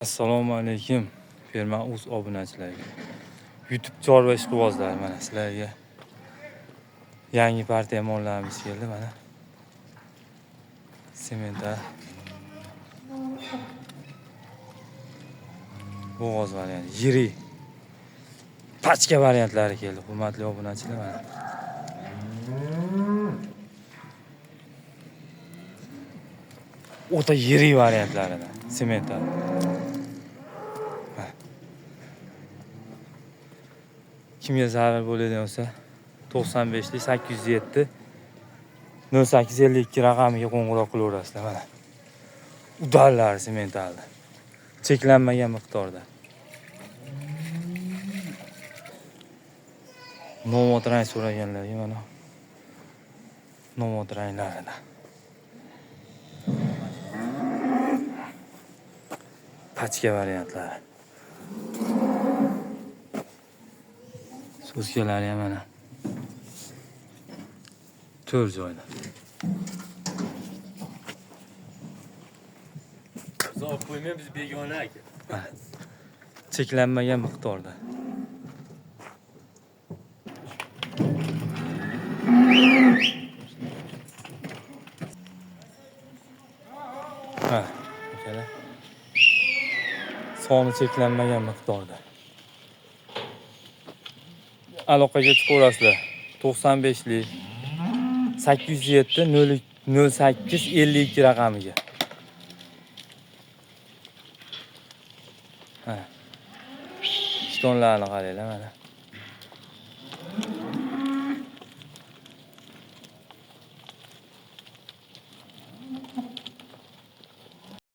Assalomu alaykum Ferma Uz obunachilariga. YouTube chorva ishqibozlari, mana sizlarga yangi partiya mollarimiz keldi mana. Semental. Bo'g'oz varianti, yirik pachka variantlari keldi, hurmatli obunachilar mana. O'ta yirik variantlaridan semental. Kimga zarar bo'ladigan bo'lsa 95 807 0852 raqamiga qo'ng'iroq qilaverasizlar mana. Udallar sementalda. Cheklanmagan miqdorda. Novvot rang so'raganlarga mana novvot ranglarida. Pachka variantlari. So'zkalari ham mana 4 joyda. Biz olib qo'ymaymiz, biz begona aka. Cheklanmagan miqdorda. Ha, akalar. Soni cheklanmagan miqdorda. Aloqaga chiqaverasizlar. 95 807 08 52 raqamiga. Ha. Ishtonlarni qaranglar mana.